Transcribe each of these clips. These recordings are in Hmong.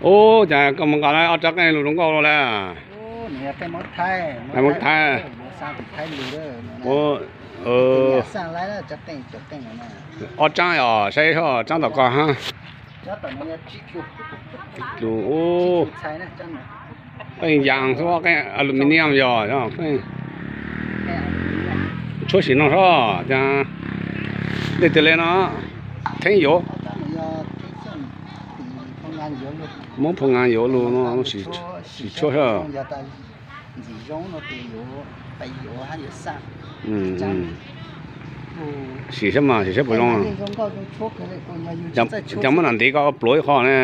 Ub, cas koj mus nqa ob rab qeej lug zoo nkauj lug lawm. Qeej Moob Thaib. Ob rab os, saib seb tsob tom koj hab. Lug ub, qeej yas xwb, qeej aluminium yog qeej tshuab sim no sab, cas dej twg le no, theeb yuav, muab phoo nga yuav lug no, sim tshuab sab. Sim sab mas sim sab puas zoo. Cas muab nam ntiv koj pluav ib qho ne.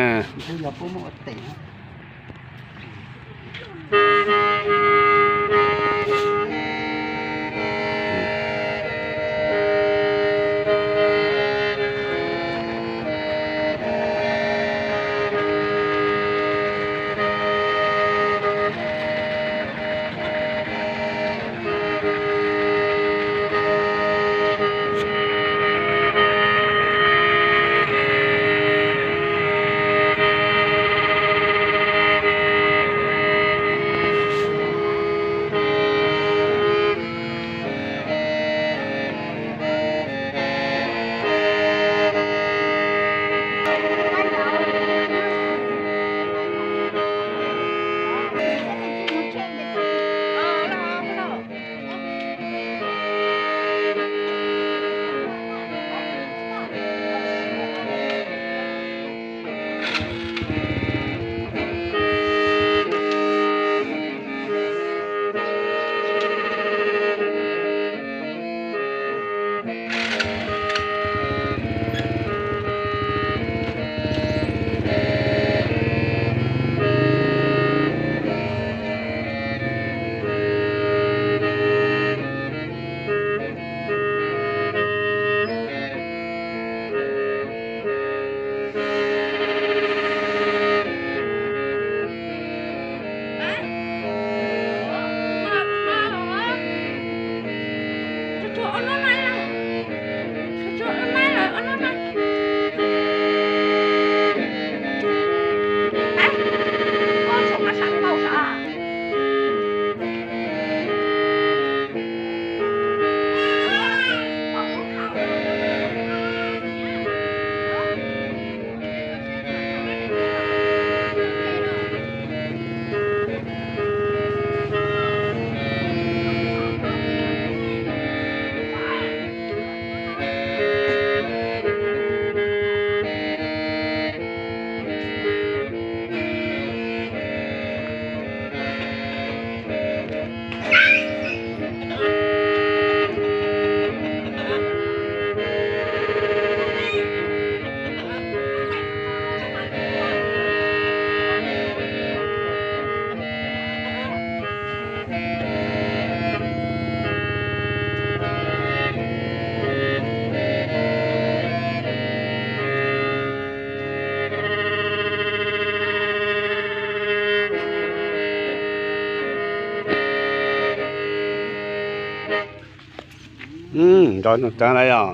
Nrov tag lawm yog.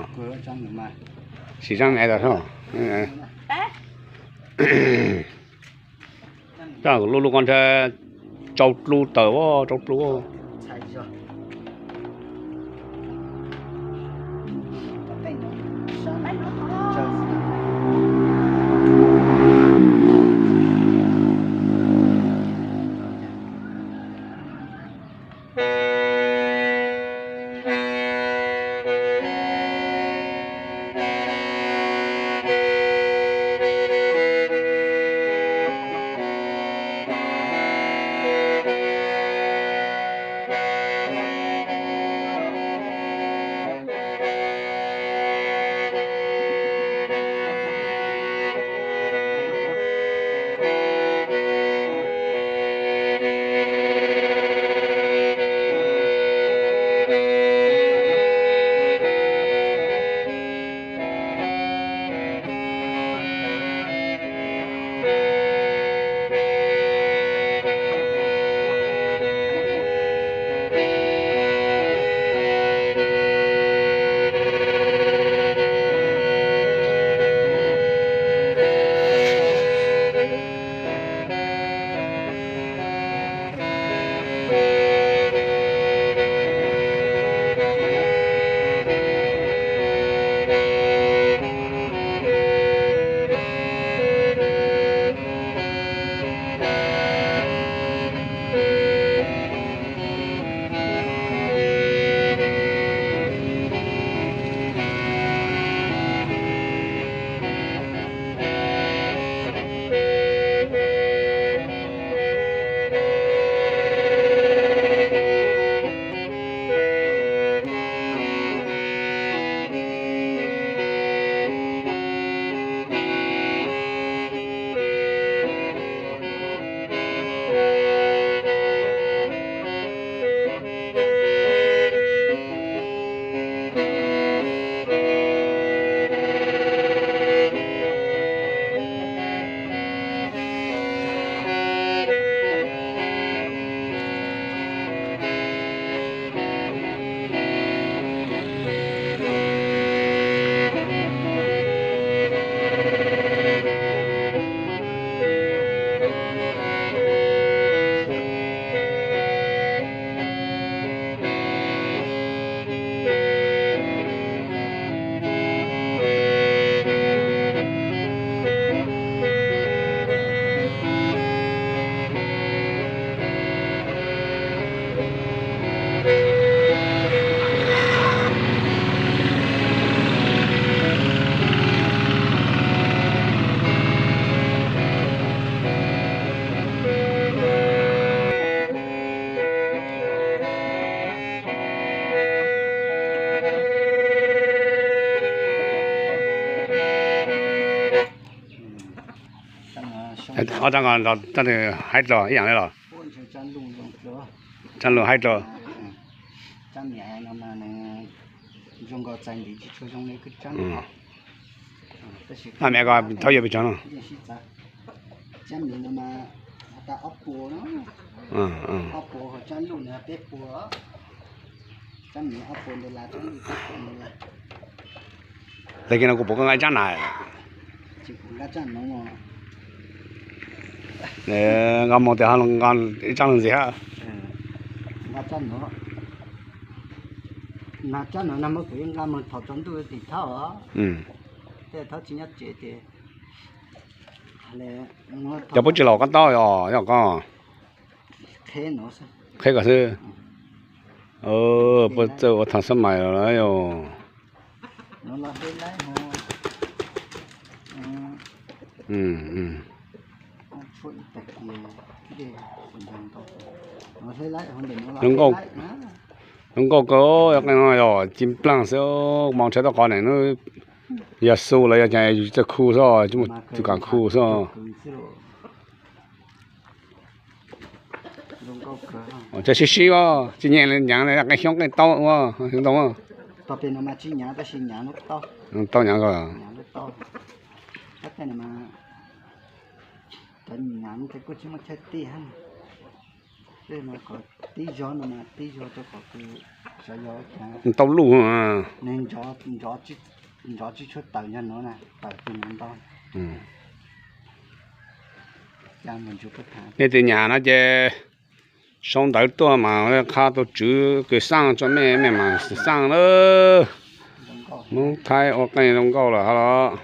Sim tsaab me tas sab. Lub lub koj ntshe tsau dlub tawm, tsau dlub. Ob rab nqos nrog rab nws haib dlua ib yam li los? Rab lus haib dlua. Maj miv ko thaub yuav pes tsawg no? Tag kis no kuv puas koj nqa ib tsab na? Nqa mus tias ib tsab lug ntxiv hab. Cov puab tsis laus koj taub os, yog koj qheb kom xwb. Puab txawj ua thav xab mais los yog. Zoo nkauj, zoo nkauj kawg, yog qee no yog ci nplaag xwb, moog tsheb tau qhov neeg nub, yog xu los yog cas yus txawj khu xwb, tus kaam khu xwb. Txawj sib sib os, tsis nyeem li nyaav, qee xyoob qee taub ua xyoob ntoo. Tau nyaav ko. Tib zog no mas tib zog rau qhov tau luj. Nrov tsis tshua tawm nyob nuav na, tawm tus nuav ntau. Nej tus nyam no ces sau ntawv tuaj mas qha tus tswv kws xaaj tso mej, mej mas xaaj lawm. Moob Thaib ua qeej zoo nkauj lawm hab los.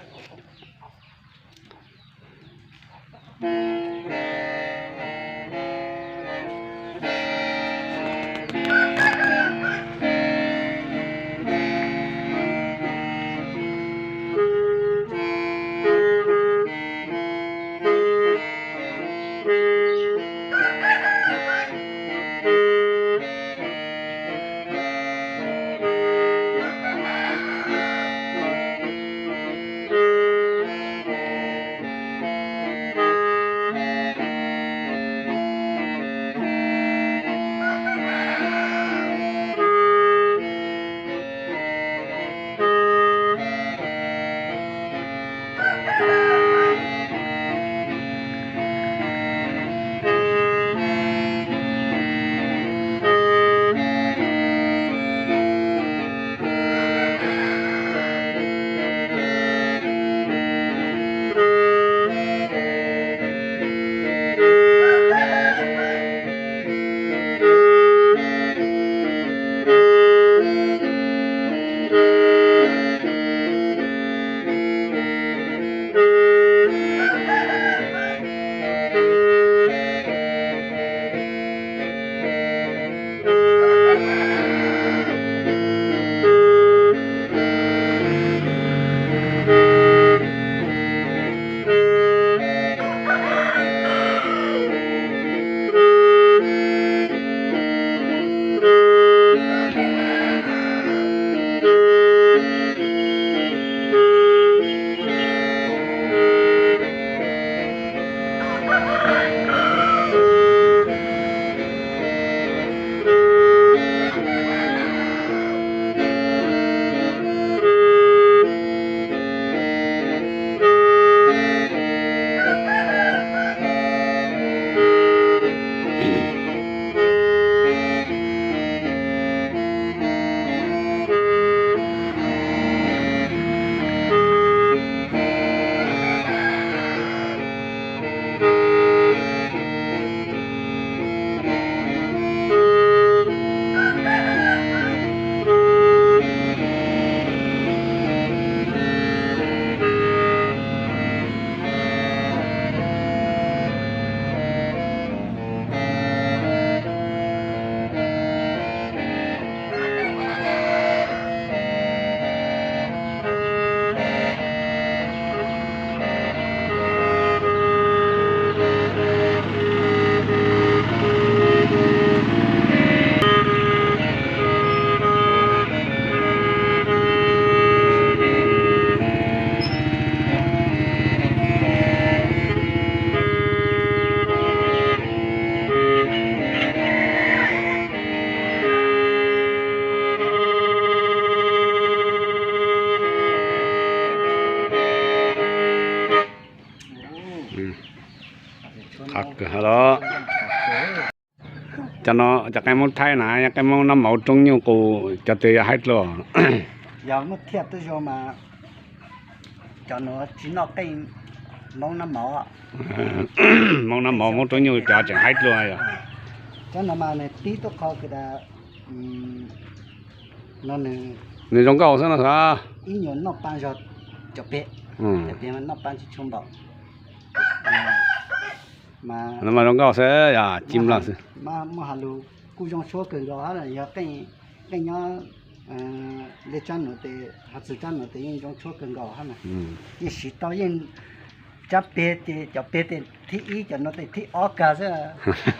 Qhov kawg los. Cov no cov qeej Hmoob Thaib na, yog qeej Hmoob noj mov roob nyuj qus, cov twg yog haib dlua? Yog muaj thiaj tuaj zoo mas cov no tsis noj qeej Hmoob noj mov. Hmoob noj mov, Hmoob roob nyuj cov tseem haib dlua yog. Cov no mas nws tib tub qho kws tas no nws zoo nkauj xwb no xav. Ib nyuag noj pab zog cov peg, cov peg mas noj pab tsis tshua npaum. Mas zoo nkauj xwb yog ci mlog xwb. Muaj has lug kuj zoo tshuab kawg nkaus hab, yog qeej nyob li tsab nuav tes, has txug tsab nuav tes yeej zoo tshuab kawg nkaus hab na. Yeej siv tau yeej, tsab peg tes cov peg tes thib ib, cov nuav tes thib ob kag xwb.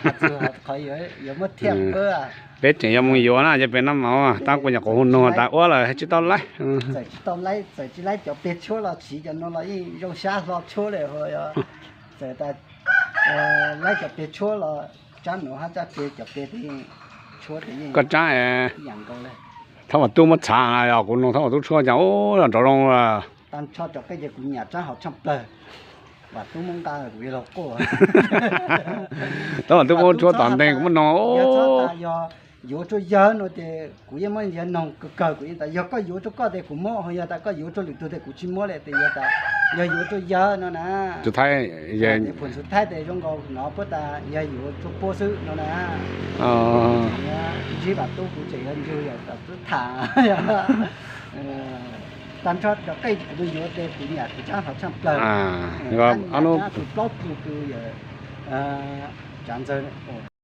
Has txug qhov yuav muab thiaj pab. Peb tseem yuav mus yuav na, ces peb noj mov tab kuv nyuam qhuav hu nug tas ua lawm tsis tau laib. Txawm tsis tau laib, txawm tsis laib cov peg tshuab los siv cov nuav los yeej zoo sab hlo tshuab li. Txawm tas laib cov peg tshuab los tsab nuav hab tsab peg cov peg tes tshuab tes yeej. Koj tsab, Thab Vam Tub muab txhav na, yog kuv nug Thab Vam Tub tshuab cas ub nrov zoo. Tag nrho cov qeej ces kuv nyam tsab hauv tshaaj plawg. Vam Tub muab nqa kuv yuav luag quaj. Thab Vam Tub muab tshuab tom ntej kuv muab nug. Yog txhob tas yog yuav rua yawg no tes kuv yeej muab yawg noog kawg kawg, kuv yeej tas yog koj yuav rua koj tes kuv muab, ho yog tas koj yuav rua lwm tug tes kuv tsis muab li tes yog tas yog yuav rua yawg no na. Tug Thaib, Phuam Txwv Thaib tes zoo nkaus no puab tas yog yuav rua puab xwb no na. Ntsib Vam Tub kuv tseem yuav ntsug yawm Vam Tub tham. Tag nrho cov qeej kuv yuav tes kuv nyam kuv tsab hauv tshaaj plawg. Kuv plaub tug kws yawm Tsav Ntxawg.